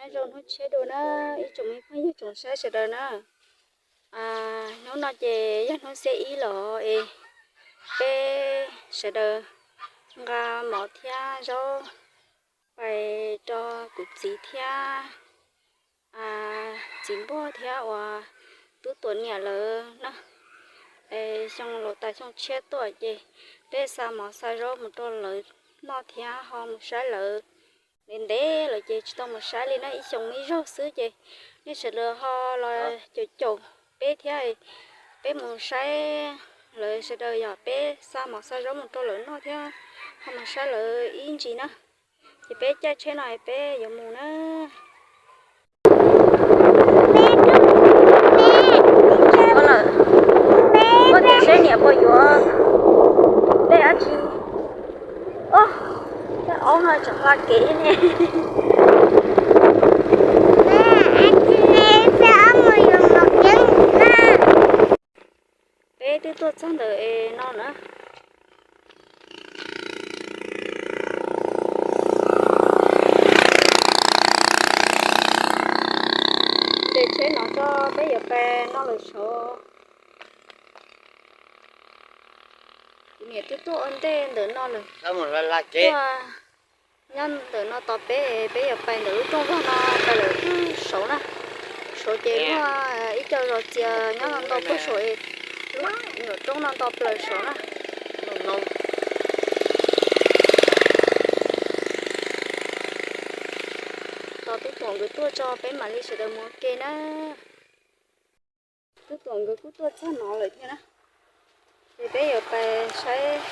Nyob zoo hnub tshiab dua na, ib tsoom me phooj ywg tsoom saib sawv daws na. Hnub no ces yog hnub xiab ib los es peb sawv daws nqa mov thiab zaub pais rau kuv txiv thiab txiv npog thiab uas Tub Tuam niam lawv na. Xyoo laus tas xyoo tshiab tuaj ces peb xa mov xa zaub mus rau lawv noj thiab ho mus saib lawv ntev ntev lawm ces tsis tau mus saib li na, ib xyoos ib zaug xwb ces nej sawv daws ho los caum caum peb thiab, peb mus saib lawv sawv daws yom, peb xa mov xa zaub mus rau lawv noj thiab ho mus saib lawv ib ntsis na. Ces peb caij tsheb no peb yuav mus na. Ua tim seb niam puas yuav tej dab tsi. Ob no tseem hla kev ne. Peb twb tuaj txog ntawm es no na. Ces tsheb no tso peb yuav pais noj lawm saud. Kuv niam twb tuaj ua ntej ntawm no lawm. Nyob ntawm no tos peb, peb yuav pais ntawm lub rooj vag no pais lawm saud na. Saud ces muaj ib co zos txias nyob no nto plaws saud, lub nyuam roob no nto plaws saud na. Tos Tub Tuam nkawd tuaj tso peb mam li sawv daws mus ua ke na. Tub Tuam nkawd kuj tuaj txog no lawm thiab na. Ces peb yuav pais saib.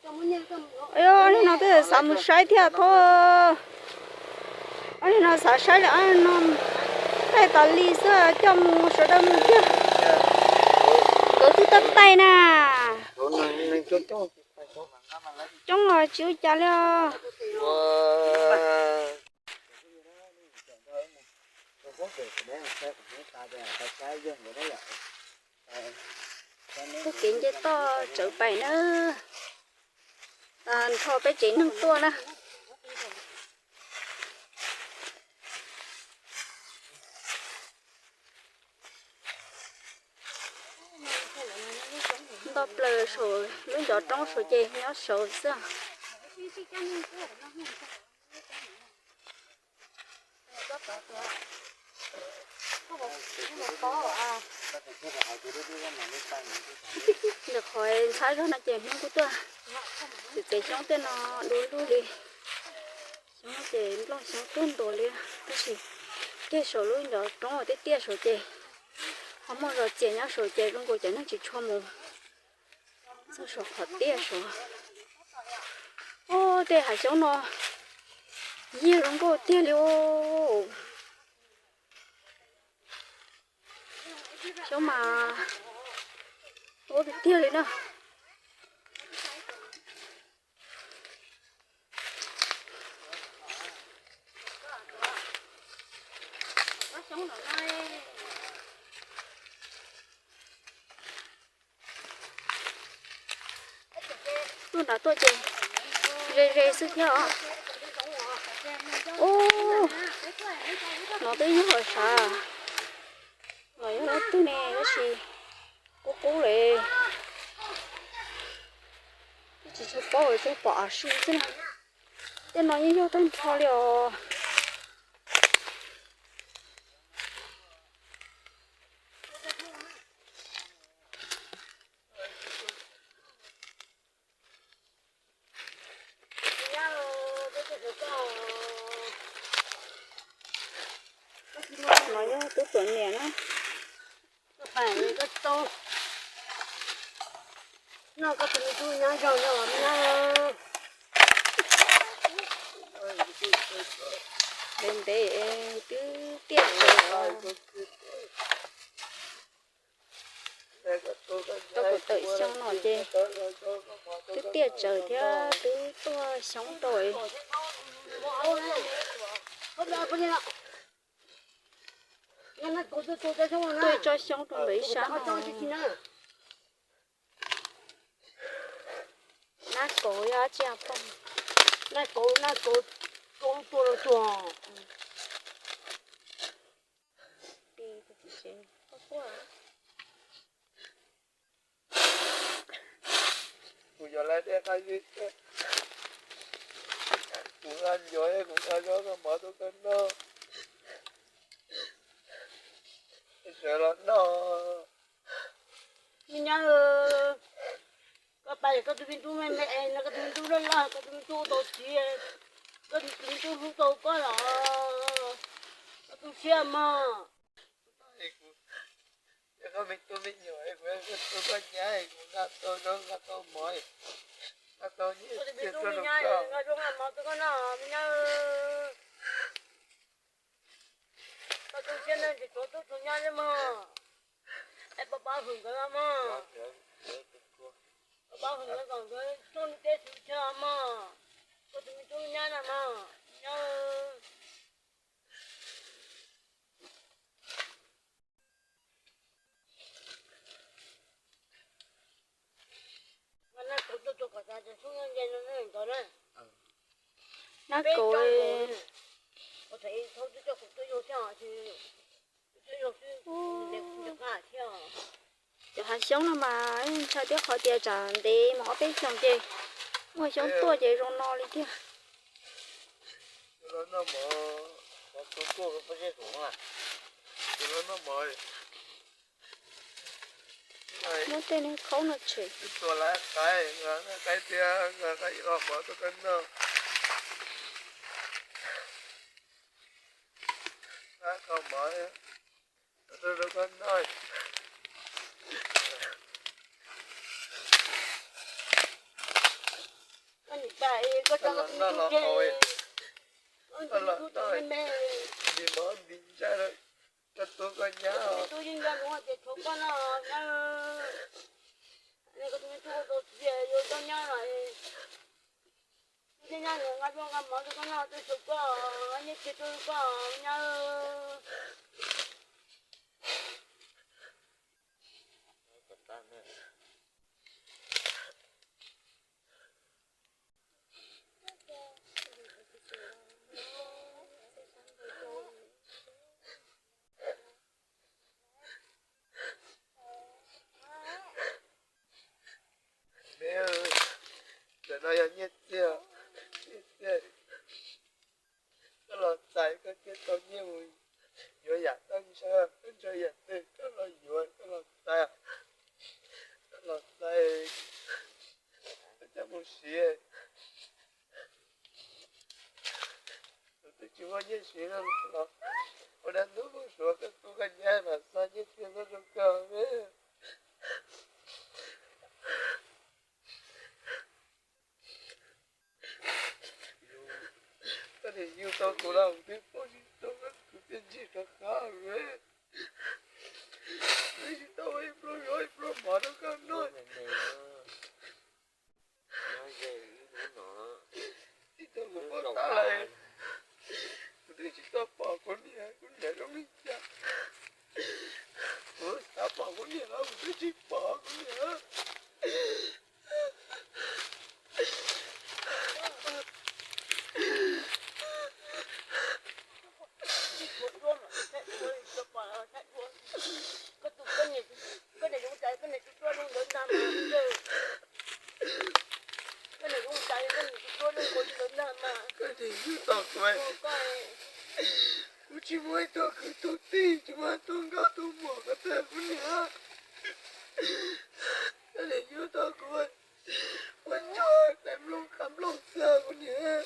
Ob niag no twb xav mus saib thiab thov. Ob niag no xav saib li ob niag no, taij tas li xwb coj mus sawv daws mus kiag. Nkawd twb tab taij na. Coob los tsis ua cas li os. Taug kev nce toj tsawv pais na, nrho peb tsev neeg tuaj na. Nto plaws saum lub ncov roob saud ces nyob saud xwb. Ntawm qhov ntxhab zog no ces Hmoob kuj tuaj, txawm txiav xyoob tej no du lug li. Xyoob ces nplooj xyoob tuaj ntuas li, tab sis kiag saum lub ncov roob uas tiaj tiaj saud ces ho muaj zos txias nyob saud ces zoo nkaus cov neeg tsis tshua mus txog saum qhov tiaj saud. Ub, tej hav xyoob no yig zoo nkauj tiag li os. Xyoob mas ub tiag tiag li na. Tuaj nrad tuaj ces ze ze xwb thiab os. Ub, no twb yog sav, los yog leej twg ne tab sis qub qub li. Twb tsis tshua paub, tsuas pom av si xwb na. Tej no yeej yog tag nrho li os. No yog Tub Tuam niam na. Ntev ntev twb tiaj tsawv os. Tau kaum tawm xyoo no ces twb tiaj tsawv thiab twb tuaj xyoob rau. Tuaj tso xyoob rau ntawm ib sab no. Nab kauv yog dab tsi pog? Nab kauv, nab kauv, tua lub tua los tuag. Kuv yog lawv dej qab zib thiab, kuv nqa ncuav kuv nqa zaub nqa mov tuaj koj noj, sawv los noj. Me nyab, koj pab koj tus me tub me me no, koj tus me tub loj loj, koj tus me tub tau txiv, koj tus me tub hlub tau koj los, koj tu siab mog. Koj me tub me nyuam, kuv tu koj nyab, kuv nqa tau zaub nqa tau mov, nqa tau nyiaj txiag tuaj rau koj. Nqa zaub nqa mov tuaj koj noj me nyab. Koj tu siab na, tsis txhob tu txog nyab li mog. Es pab pab hwm nkawd mog. Pab pab hwm nkawd kom nkawd tuaj ntiaj teb teb chaws mog. Koj tus me tub nyab na mog, nyab. Nab kauv. Cov hav xyoob no mas ntshaw thiab qhov tias tsam ntev mus ob peb xyoos ces muaj xyoob tuaj ces zoo no li tiag. Muab tej niag khaub no tshem. Tua lawv qaib, qaib thiab qaib los mov tuaj koj noj. Qaib los mov tuaj rau koj noj. Koj los noj los haus, koj los noj nti mov nti ntsaj rau koj tub koj nyab os. Me, ntawm no yog nyiaj txiag, nyiaj txiag. Koj los txais koj thiaj tau nyiaj mus yuav yam koj ntshaw, koj ntshaw yam twg koj los yuav, koj los txais, koj los txais, koj coj mus siv. Tus twg tsis muaj nyiaj siv los ua dab ntub mus suav koj tub koj nyab mas xa nyiaj txiag tuaj rau koj. Koj niam yug tau kuv los kuv twb paub tsis tau, kuv thiaj ntsib rov qab. Kuv twb tsis tau ua ib pluag zaub ib pluag mov rau koj noj. Txij thaum kuv paub tab lawm, kuv twb tsis tau pom kuv niam, kuv niam zoo li cas. Kuv xav pom kuv niam los kuv twb tsis pom kuv niam. Koj niam yug tau kuv, kuv tsis muaj ib tug kwv tug tij, tsis muaj ib tug nkauj tug muam ko tag kuv niam. Koj niam yug tau kuv ua nyuj tais nplooj qab nplooj xwb kuv niam.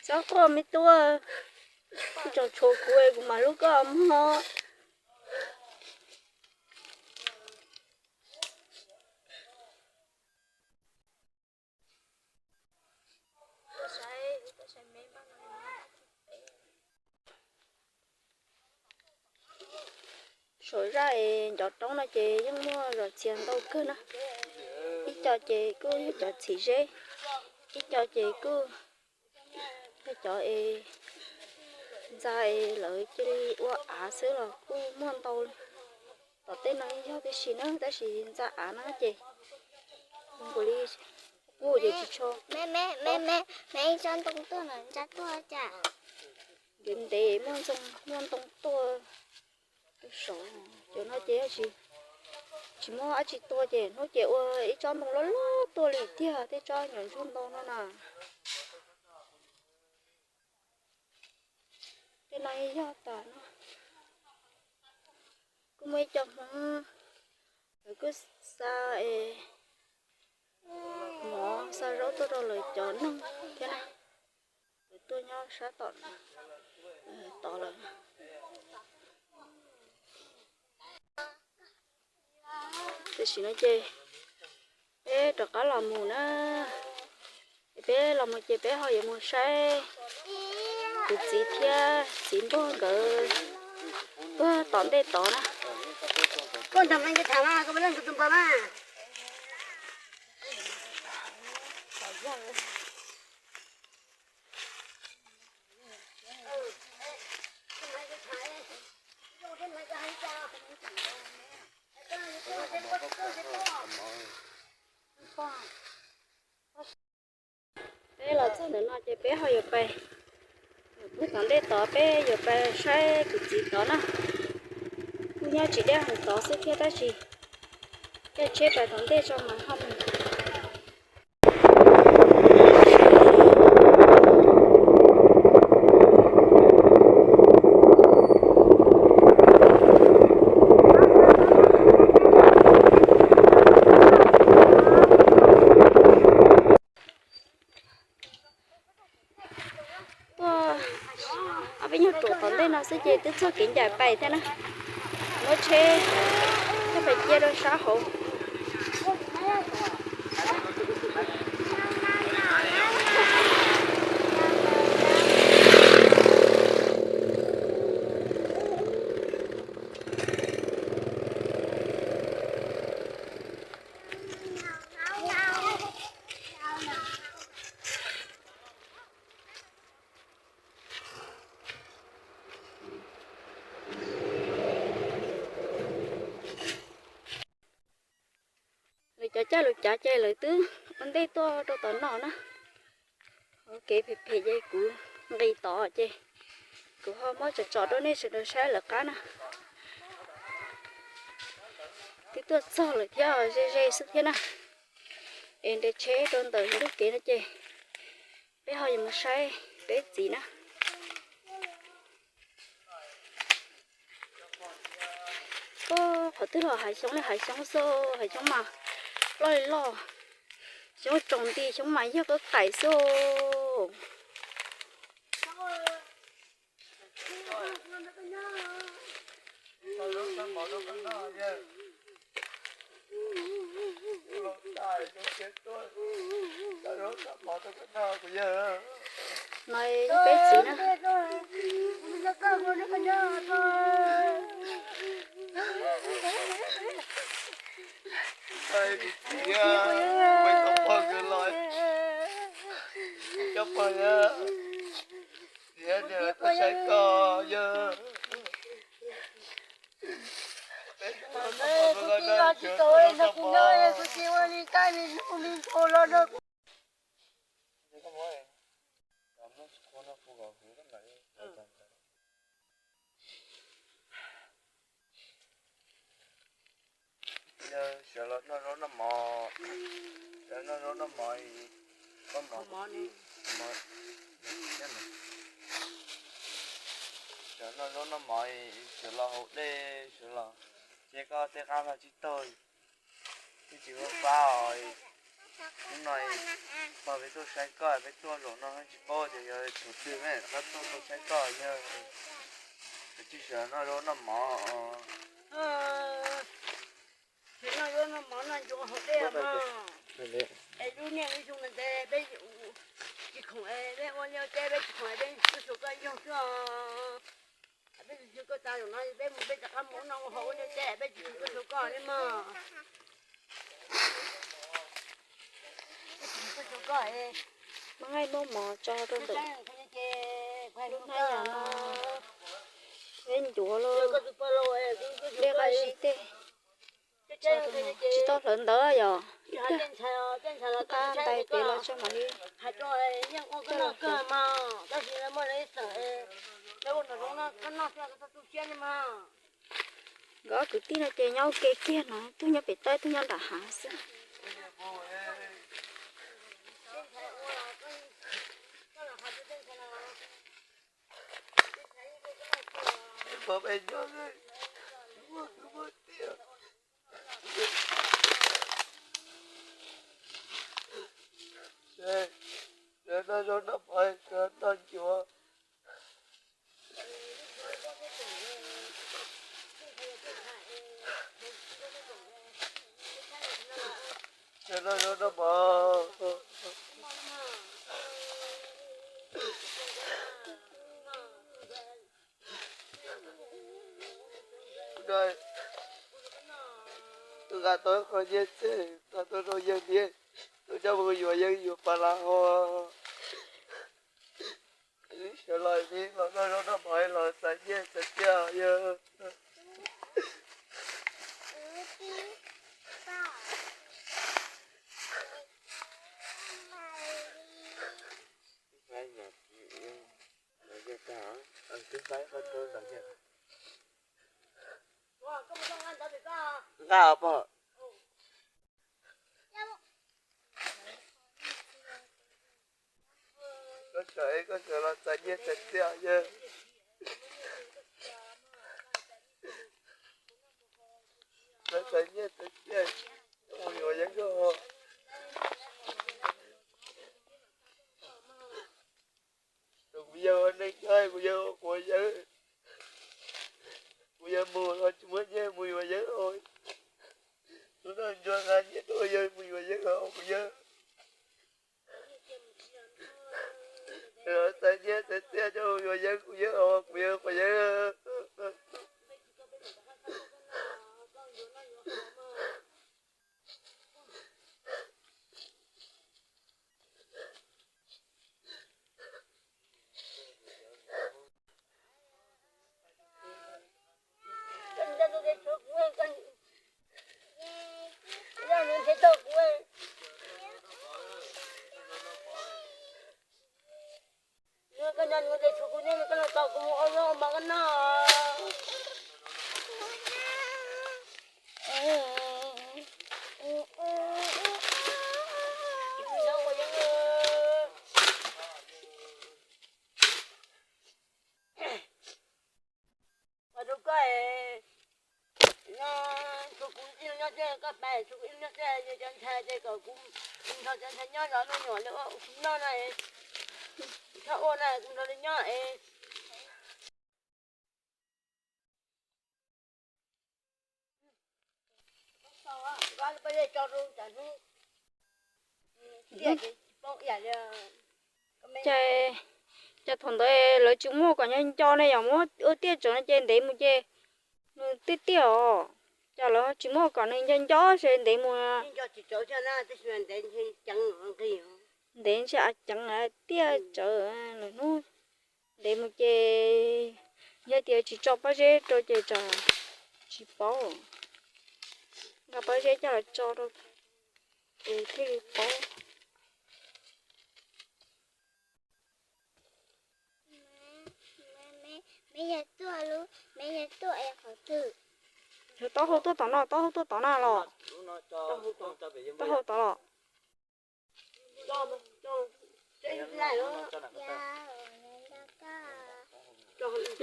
Txhob quaj me tub, tsis Tsoom tshuav kuv es kuv mam hlub koj mog. Saum zaj es ncov roob no ces yeej muaj zos txhia ntau kawg na. Ib co ces kuj yog cov txhim zeb, ib co ces kuj yog cov es ntxa es lawv cia li ua av xwb los kuj muaj ntau li. Tom tej no yog tib si na, tab sis ntxa av na ces nkaus li kuj ces tsis tshua. Me, me, me, me ib tsob ntoo tuaj no, ntsa tuaj cas? Ntev ntev muaj ntoo, muaj ntoo tuaj rau saud. Cov no ces tsis, tsis muaj dab tsi tuaj ces hnub ces ua ib tsob ntoo loj loj tuaj li tiag, tej tsob nyuam ntsuag ntoo no na. Tej no yog tas no. Kuj muaj ib co Hmoob, lawv kuj xa es mov xa zaub tuaj rau lawv cov neeg thiab na. Lawv tuaj nyob sab tom, tod lawm. Tam sim no ces peb rov qab los mus na. Peb los mus ces peb ho yuav mus saib kuv txiv thiab txiv npawg nkawd puag tom ntej tod na. Peb los txog ntawm no ces peb ho yuav pais, peb tom ntej tod peb yuav pais saib kuv txiv tod na. Kuj nyob tsis deb heev tod xwb thiab tab sis caij tsheb pais tom ntej tso mas ho mus. Tuaj ob peb nyuag ruam tom ntej no xwb ces twb txog kev ncaim pais thiab na. Muab tsheb coj pais cia rau sab hauv. Lawv cov caj lus cav ces lawv twb ua ntej tuaj rau tom no na. Ua kev phem phem ces kuv nqis tod ces kuv ho muab tsom tsom rau nej sawv daws saib lawv qab na. Twb tuaj txog lawm thiab, ze ze xwb thiab na. Es nres tsheb rau ntawm ntug kev no ces peb ho yuav mus saib peb txiv na. Qhov twg los hav xyoob li hav xyoob xwb, hav xyoob mas loj li loj, xyoob tsaus nti, xyoob mas yog koj qaim xwb. No peb txiv na. Yog sawv los noj zaub noj mov, sawv noj zaub noj mov, koj mov, sawv noj zaub noj mov, sawv los haus dej, sawv los, ces koj tej qab no tsis taug, twb tsis ua fab os. Hnub no pog peb tuaj saib koj, peb tuaj zaum no tsis paub tias yog tus twg ne, rov qab tuaj saib koj yog tsis sawv noj zaub noj mov. Tsis noj zaub noj mov noj ncuav hauv dej mog. Es lub niaj lub xyoo ntev peb tsis khoom es peb ua liaj teb, peb tsis khoom es peb tuaj xyuas koj ib zaug xwb os. Peb tsis xyuas koj tas zaum no peb mus peb rov qab mus ua noj ua haus ua liaj teb, peb tsis xyuas koj xyuas koj li mog. Peb tsis xyuas koj xyuas koj es Muab nqaij muab mov tso rau ntawm lub hnab yas no, peb ncuav los dej qab zib tej. Tsis tau hlawv ntawv yom, ib pliag qab ntais pem los tso mam li coj los hlawv. Nkawd ob kwv tij no ces nyob ua ke kiag no, tug nyob pem teb tug nyob nram hav xwb. Sawv noj zaub noj mov, sawv noj ncuav. Sawv noj zaub noj mov. Tus nqa tau qhov nyiaj txeg nqa tuaj rau yawg thiab, tus coj mus yuav yeeb yuav paj las ho. Sawv los pib los noj zaub noj mov los txais nyiaj txais txiaj yawg. Nqa pog. Koj sawv, koj sawv los txais nyiaj txais txiaj yawg. Los txais nyiaj txais txiaj, mus yuav yeeb os. Kuv yawg ua neej nyob kuv yawg ua quav yeeb. Kuv yawg mus los tsis muaj nyiaj mus yuav yeeb os. Hnub no ntsuag nqa nyiaj tuaj yawg mus yuav yeeb os kuv yawg. Txais nyiaj txais txiaj coj mus yuav yeeb kuv yawg os kuv yawg quav yeeb. Ua rau koj, nyob txhua kuv ib lub nyob xwb, koj pais txhua kuv ib lub nyob xwb, yog cov ntxhais ces kom kuv nrog cov ntxhais nyob zov me nyuam li ua kuv noj na, txhob ua na kuv nrog li nyob es. Ces, ces thaum ntawd lawv tsis muaj kom nco nco ne, yog muab ua tiaj tsawv no ces ntev mus ces nws tiaj tiaj os. Ces lawv tsis muaj kom nws nco nco ces ntev mus, ntev ntshe a ceev tiaj tsawv lwm hnub. Ntev mus ces yog tias tsis tso pob zeb rau ces tsam tsis paub. Nqa pob zeb coj los tso rau ces thiaj li paub. Yog taub hau tuaj tom no, taub hau tuaj tom no los? Taub hau tom los.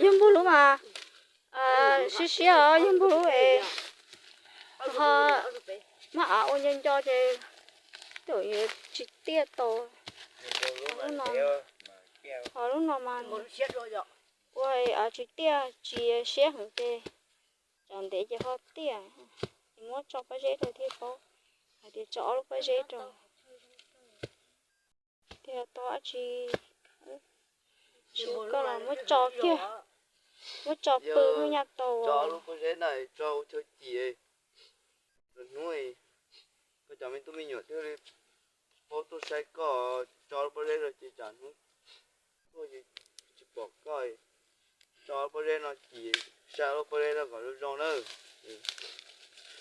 Yog npug lub mas siab siab os, yog npug lub es ho muab av ua nco nco ces Thaum yuav tsis tiaj tau, ho lub no, ho lub no mas ua tsis tiaj, tsis siab heev ces cov ntev ces ho tiaj. Ces muab tso pob zeb rau thiaj paub hais tias tso ob lub pob zeb rau. Tiaj tau dab tsi, tsis ua koj los muab tso kiag, muab tso pw hnub nyoog tau. Tso ob lub pob zeb no tso ua chaw cim, lwm hnub koj cov me tub me nyuam thiaj li paub tuaj saib koj. Tso lub pob zeb rau ces tsam hnub tuaj tsis pom koj. Tso lub pob zeb no cim, saib lub pob zeb no kom zoo zoo na.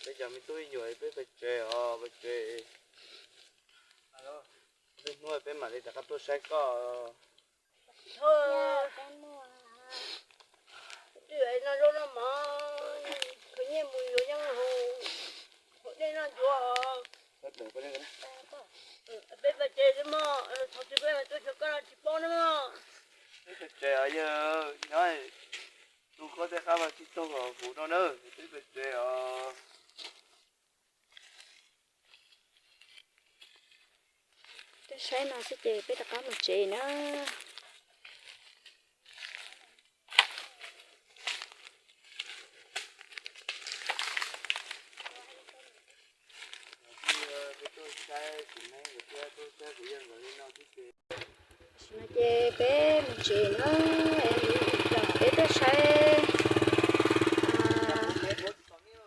Peb cov me tub me nyuam peb pais tsev os, pais tsev. Lwm hnub peb mam li rov qab tuaj saib koj. Twb no zoo no mas, khwv nyiaj mus yuav yeeb haus, haus dej noj ncuav. Peb pais tsev xwb mog, thaum twg peb mam tuaj xyuas koj no tsis paub na mog. Peb pais tsev os yawg, nyob tu koj tej qab mas tsis txog kom huv no na, peb pais tsev os. Peb saib no xwb ces peb rov qab mus tsev na. Tam sim no ces peb mus tsev na, peb tuaj saib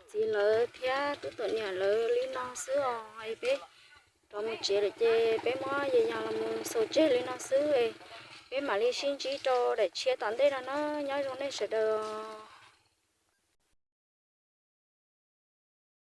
txiv lawv thiab tub tuam niam lawv li no xwb os. Peb rov mus tsev lawm ces peb muab yas yas los mus xaus tseg li no xwb. Peb mam li sib ntsib rau daim tshiab tom ntej no na, nyob zoo nej sawv daws.